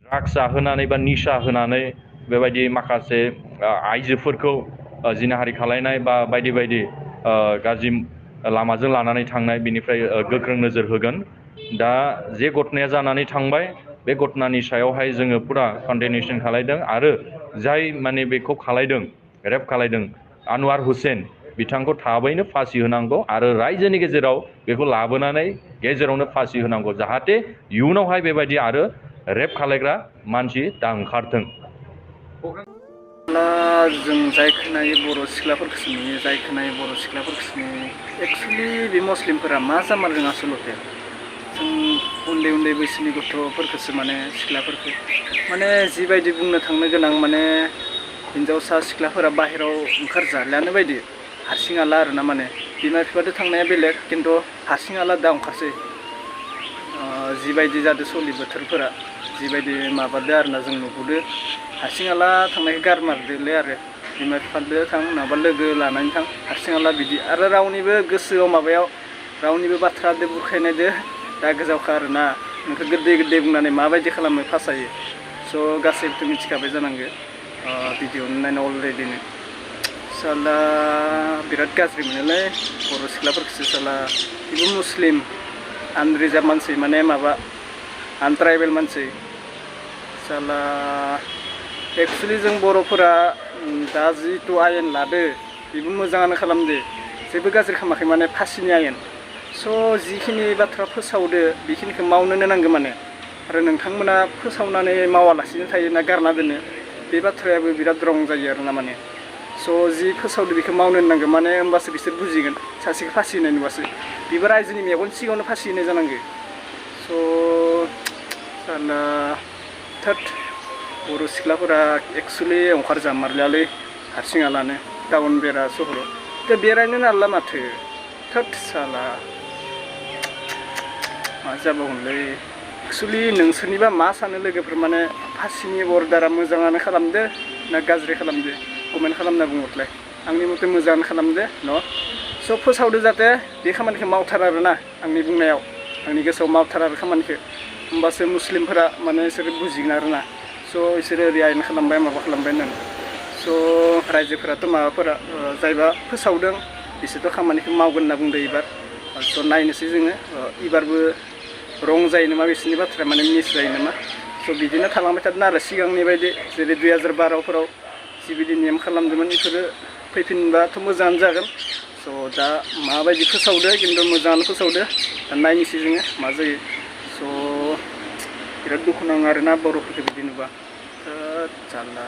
Drugs जाहोनानै बा निसा होनानै बेबायदि माखासे आइजोफोरखौ जिनाहारि खालायनाय बा बायदि बायदि गाज्रि लामाजों लानानै थांनाय बिनिफ्राय गोख्रों नोजोर होगोन। दा जे घटनाया जानानै थांबाय बे घटनानि सायावहाय जोङो पुरा कन्डेनेसन खालायदों आरो जाय माने बेखौ खालायदों रेप खालायदों आनवार हुसेन बिथांखौ थाबैनो फासि होनांगौ आरो रायजोनि गेजेराव बेखौ लाबोनानै गेजेरावनो फासि होनांगौ जाहाथे इयुनावहाय बेबायदि आरो रेप खालायग्रा मानसि दा ओंखारथों। जों जाय खोनायो बर' सिख्लाफोरखौसो नुयो जाय खोनायो बर' सिख्लाफोरखौसो नुयो एक्सुवेलि बे मुस्लिमफोरा मा जामारदों आसलते जों उन्दै उन्दै बैसोनि गथ'फोरखौसो माने सिख्लाफोरखौ माने जिबायदि बुंनो थांनो गोनां माने हिन्जावसा सिख्लाफोरा बाहेराव ओंखारजालियानो बायदि हारसिं हाला आरोना माने बिमा बिफाजों थांनाया बेलेग खिन्थु हारसिं हाला दा ओंखारसै जिबायदि जादों सलि बोथोरफोरा जिबायदि माबादो आरोना जों नुबोदों हारसिं हाला थांनायखौ गारमारदोलै आरो बिमा बिफाजों थां नङाबा लोगो लानानै थां हारसिं हाला बिदि आरो रावनिबो गोसोआव माबायाव रावनिबो बाथ्रादो बुरखायनायदो दा गोजावखा आरोना नोंखौ गोदै गोदै बुंनानै माबायदि खालामो फासायो स' गासैबोथ' मिथिखाबाय जानांगौ भिडिअ नायना अलरेडिनो साला बिराद गाज्रि मोनोलै बर' सिख्लाफोरखौसो साला बेबो मुस्लिम आनरिजार्भ मानसि माने माबा आनट्राइबेल मानसि साला एक्सुवेलि जों बर'फोरा दा जिथु आयेन लादो बेबो मोजाङानो खालामदो जेबो गाज्रि खालामाखै माने फासिनि आयेन स' जिखिनि बाथ्रा फोसावदो बेखिनिखौ मावनोनो नांगौ माने आरो नोंथांमोना फोसावनानै मावालासिनो थायो ना गारना दोनो बे बाथ्रायाबो बिराद रं जायो आरोना माने स' जि फोसावदो बेखौ मावनो नांगौ माने होमबासो बिसोर बुजिगोन सासेखौ फासि होनाय नुबासो बेबो रायजोनि मेगन सिगाङावनो फासि होनाय जानांगौ स' साला थोद बर' सिख्लाफोरा एक्सुवेलि ओंखारजामारलियालै हारसिं हालानो टाउन बेरा सहराव दा बेरायनो नाला माथो थोद साला मा जाबावगोनलै एक्सुवेलि नोंसोरनिबा मा सानो लोगोफोर माने फासिनि अर्डारा मोजाङानो खालामदो ना गाज्रि खालामदो कमेन्ट खालामना बुंहरलाय आंनि मथे मोजाङानो खालामदो न' स' फोसावदो जाहाथे बे खामानिखौ मावथार आरोना आंनि बुंनायाव आंनि गोसोआव मावथार आरो खामानिखौ होमबासो मुस्लिमफोरा माने बिसोरो बुजिगोन आरोना स' बिसोरो ओरै आयेन खालामबाय माबा खालामबाय होननानै स' रायजोफोराथ' माबाफोरा जायबा फोसावदों बिसोरथ' खामानिखौ मावगोन होनना बुंदों एबार स' नायनोसै जोङो एबारबो रं जायो नामा बिसोरनि बाथ्राया माने मिस जायो नामा स' बिदिनो थालांबाय थादों आरो सिगांनि बायदि जेरै 2012फोराव जिबायदि नेम खालामदोंमोन बेफोरो फैफिनबाथ' मोजाङानो जागोन स' दा माबायदि फोसावदो खिन्थु मोजाङानो फोसावदो दा नायनोसै जोङो मा जायो स' बिराद दुखु नाङो आरोना बर'फोरखौ बिदि नुबा जारला